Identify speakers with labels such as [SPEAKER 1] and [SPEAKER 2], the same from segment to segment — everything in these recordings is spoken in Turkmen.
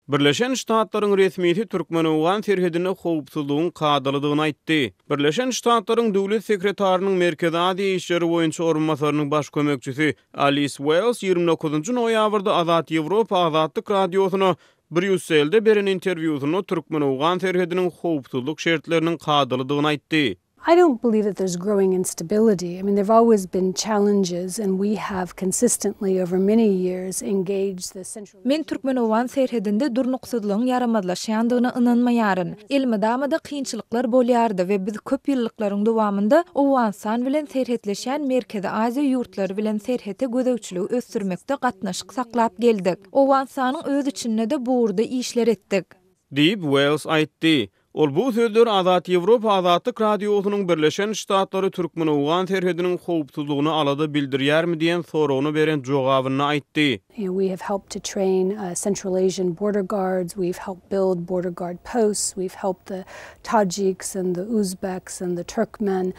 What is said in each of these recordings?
[SPEAKER 1] Birleşen Ştatlaryň resmisi türkmen-owgan serhedinde howpsuzlygyň kadalydygyny aýtdy. Birleşen Ştatlaryň Döwlet sekretarynyň Merkezi Aziýa işleri boýunça orunbasarynyň baş kömekçisi Alis Wells 29-njy noýabrda Azat Ýewropa Azatlyk Radiosyna Brýusselde beren interwýusynda türkmen-owgan serhediniň howpsuzlyk şertleriniň kadalydygyny aýtdy.
[SPEAKER 2] I don't believe that there's growing instability. I mean, there've always been challenges and we have consistently over many years engaged the Central
[SPEAKER 3] Men türkmen-owgan serhedinde durnuksyzlygyň ýaramazlaşýandygyna ynanmaýaryn. Elmydama-da kynçylyklar bolýardy we biz köp ýyllyklaryň dowamynda Owganystan bilen serhetleşýän Merkezi Aziýa ýurtlary bilen serhete gözegçiligi ösdürmekde gatnaşyk saklap geldik. Owganystanyň öz içinde-de bu ugurda işler etdik.
[SPEAKER 1] Diýip, Wells aýtdy. Ol bu sözleri Azat Ýewropa Azatlyk Radiosynyň Birleşen Ştatlary türkmen-owgan serhediniň howpsuzlygyna alada bildirýärmi diýen soragyna beren jogabynda aýtdy.
[SPEAKER 2] We have helped to train Central Asian border guards, we've helped build border guard posts, we've helped the Tajiks and the Uzbeks and the Turkmen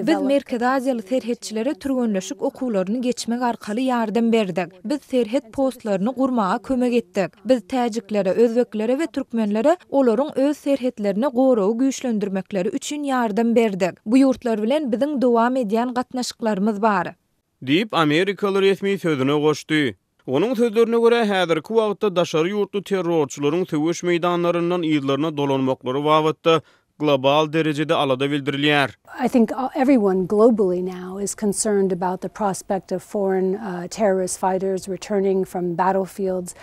[SPEAKER 3] Biz Merkezi Aziýaly serhetçilere türgenleşik okuwlaryny geçmek arkaly ýardam berdik. Biz serhet postlaryny gurmaga kömek etdik. Biz täjiklere, özbeklere we türkmenlere olaryň öz serhetlerine goragy güýçlendirmekleri üçin ýardam berdik. Bu ýurtlar bilen biziň dowam edýän gatnaşyklarymyz bar.
[SPEAKER 1] Diýip, amerikaly resmi sözüne goşdy. Onuň sözlerine görä, häzirki wagtda daşary ýurtly terrorçylaryň söweş meýdanlaryndan yzlaryna dolanmaklary babatda global derejede alada bildirilýär.
[SPEAKER 2] I think everyone globally now is concerned about the prospect of foreign terrorist fighters returning from battlefields.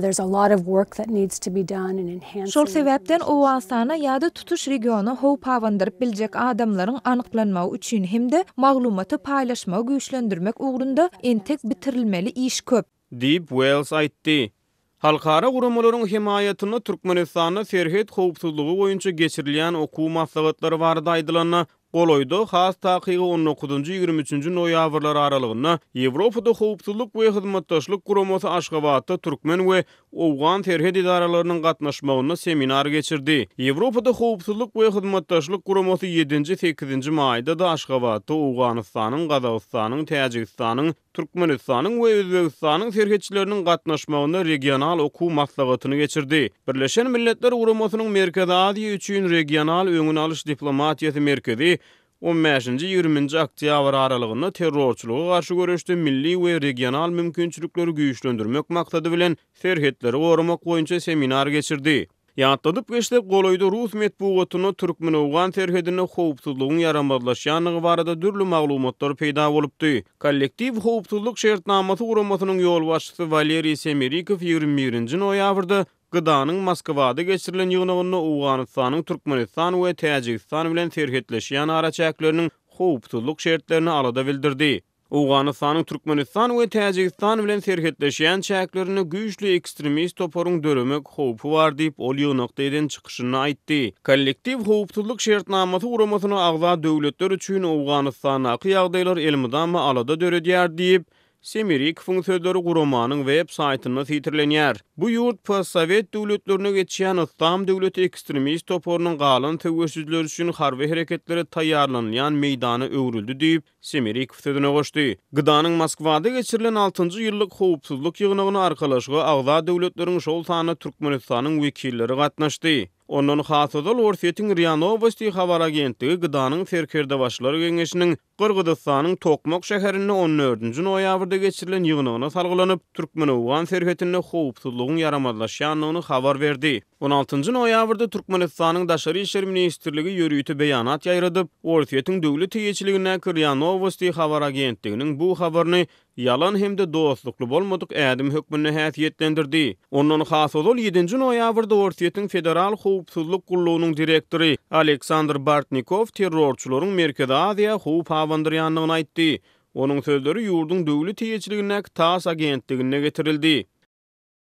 [SPEAKER 2] There's a lot of work that needs to be done in enhancing.
[SPEAKER 3] Şol sebäpden Owganystana ýa-da tutuş regiona howp abandyryp biljek adamlaryň anyklanmagy üçin hem-de maglumaty paýlaşmagy güýçlendirmek ugrunda entek bitirilmeli iş köp.
[SPEAKER 1] Diýip, Wells aýtdy. Halkara guramalaryň hemaýatynda Türkmenistanda serhet howpsuzlygy boýunça geçirilýän okuw maslahatlary barada aýdylanda, Golaýda, has takygy on dokuzynjy, 23 üçünji noýabrlar aralygynda Ýewropada Howpsuzlyk we Hyzmatdaşlyk Guramasy Aşgabatda türkmen we owgan serhet edaralarynyň gatnaşmagynda seminar geçirdi. Ýewropada Howpsuzlyk we Hyzmatdaşlyk Guramasy ýedinji, sekizinji maýda-da Aşgabatda Owganystanyň, Gazagystanyň, Täjigistanyň, Türkmenistanyň we Özbegistanyň serhetçileriniň gatnaşmagynda regional okuw maslahatyny geçirdi. Birleşen Milletler Guramasynyň Merkezi Aziýa üçin regional öňüni alyş diplomatiýasy merkezi on bäşinji, ýigriminji oktýabr aralygynda terrorçylyga garşy göreşde milli we regional mümkinçilikleri güýçlendirmek maksady bilen serhetleri goramak boýunça seminar geçirdi. Ýatladyp geçsek, golaýda rus metbugatynda türkmen-owgan serhedinde howpsuzlygyň ýaramazlaşýandygy barada dürli maglumatlar peýda bolupdy. Kollektiw howpsuzlyk şertnamasy guramasynyň ýolbaşçysy Waleriý Semerikow 21 nji noýabrda GDA-nyň Moskwada geçirilen ýygnagynda Owganystanyň Türkmenistan we Täjigistan bilen serhetleşýän araçäkleriniň howpsuzlyk şertlerine alada bildirdi. Owganystanyň Türkmenistan we Täjigistan bilen serhetleşýän çäklerinde güýçli ekstremist toparyň döremek howpy bar diýip, ol ýygnakda eden çykyşynda aýtdy. Kollektiw howpsuzlyk şertnamasy guramasyna agza döwletler üçin Owganystandaky ýagdaýlar elmydama alada döredýär diýip, Semerikowyň sözleri guramanyň web saýtynda sitirlenýär. Bu ýurt postsowet döwletlerine geçýän Yslam döwleti ekstremist toparynyň galan söweşijileri üçin harby hereketlere taýýarlanylýan meýdana öwrüldi diýip, Semerikow sözüne goşdy. GDA-nyň Moskwada geçirilen altynjy ýyllyk howpsuzlyk ýygnagyna Arkalaşyga agza döwletleriň, şol sanda Türkmenistanyň wekilleri gatnaşdy. Ondan has ozal Orsýetiň Ria Nowosti habar agentligi GDA-nyň Serkerdebaşylar geňeşiniň Gyrgyzystanyň Tokmak şäherinde on dördünji noýabrda geçirilen ýygnagyna salgylanyp, türkmen-owgan serhetinde howpsuzlygyň ýaramazlaşýandygyny habar berdi. On altynjy noýabrda Türkmenistanyň Daşary işler ministrligi ýörite beýanat ýaýradyp, Orsýetiň döwlet eýeçiligindäki Ria Nowosti habar agentliginiň bu habaryny ýalan hem-de dostlukly bolmadyk ädim hökmünde häsiýetlendirdi. Ondan has ozal ýedinji noýabrda Orsýetiň Federal howpsuzlyk gullugynyň direktory Aleksandr Bortnikow terrorçylaryň Merkezi Aziýa howp abandyrýandygyny aýtdy. Onuň sözleri ýurduň döwlet eýeçiligindäki TASS agentliginde getirildi.